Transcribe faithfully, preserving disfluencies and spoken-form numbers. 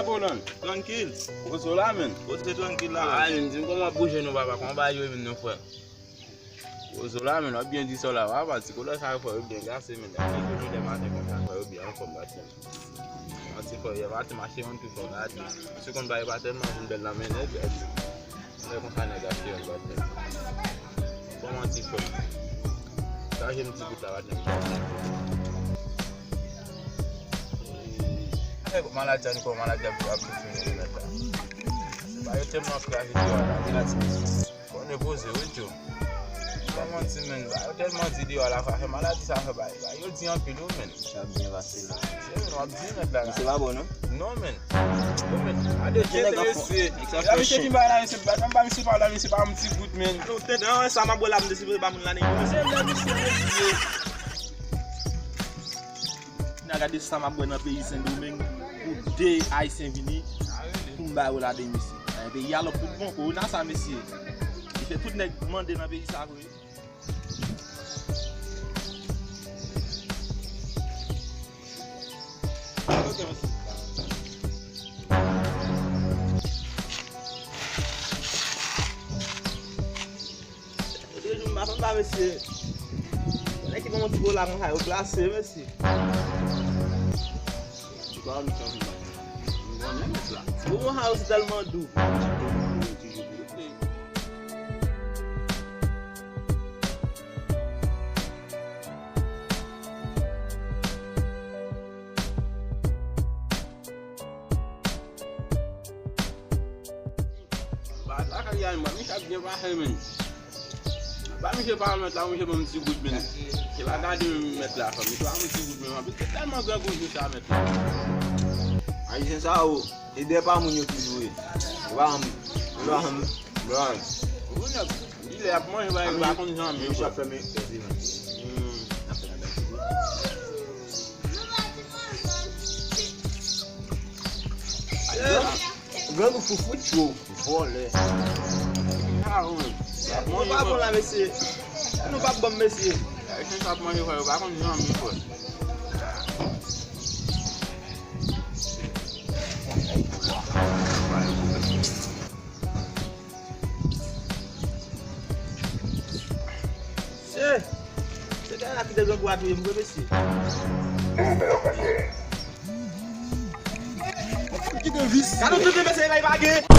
Kolan, trankil. Wozo la, menn. Wozo trankil la. Ay, menn, di m kòman w ap bouje non, papa? Kòman bagay yo ye, menn, non, frè? Wozo la, menn, w ap byen di sa w la, papa. Ti kolan sa yo, frè, yo byen gase, menn. Depi yè maten konsa, frè, yo byen anfòm, gate. Manti, frè, yè maten mache yon tou, frè, gate. Misye konn bagay pa tèlman vin bèl nan men nèg, gate. Lè konsa nèg achte yon lòt nèg. Bon manti frè m. Chaje m ti bout la, pa janm chaje. Afè maladi a, nou kò maladi a ap soufri nan nèt la. Ba yo tèlman kraze deyò a la, wi la ti mesye. Fò nou poze, wi, Djo. Bon manti, menn, ba yo tèlman di deyò a la, afè maladi sa, afè ba, ba yo di anpil, wi, menn. Sa ap byen pase la. Se menn, w ap di nèt la, la. Misye pa bon, non? Non, menn. Non, menn. Ade, tete mesye. La, misye fin bay la, misye bat. Mwen ba misye pa la, misye ba m ti gout, menn. Non, tete, an, sa m ap bwè la, m deside ba moun la, nèg. Se lè misye, mesye. N a gade sa m ap bwè nan peyi Sendomeng pou de Ayisyen vini pou m ba yo ladan, mesye. Nan peyi a lòk tout bon, kowona sa, mesye. Li fè tout nèg mande nan peyi sa, vre. Mesye, nèg ki pran yon ti kola konsa, yo glase, mesye. Ti pa nou chanj la. Nou konnen nèg la. Bon, bon, sa yo se tèlman dou. Ba, lakay a, mwen, misye ap byen pase, menn. Ba misye pa mèt la, misye ban m ti gout, menn. Se pa gade menm mèt la, fanm. Misye ban m ti gout, menn. Anpil, se tèlman grangou, misye sa mèt la. Ayisyen sa yo, se dèyè pa moun yo toujou ye. Yo pa janm, yo pa janm, yo pa janm. Wi, nèg, li lè y ap manje, ba, yo pa konn janm, yo pa fèmen. Hmm. Grangou foufou cho, vòlè. Ah, wi. Nou pa bon la, mesye. Nou pa bon, mesye. Ayisyen sa ap manje, frè, yo pa konn janm, frè. Se, se kay la ki te grangou a touye m vre, mesye. Ki te vis. Gade tout mesye, la, li pa gen.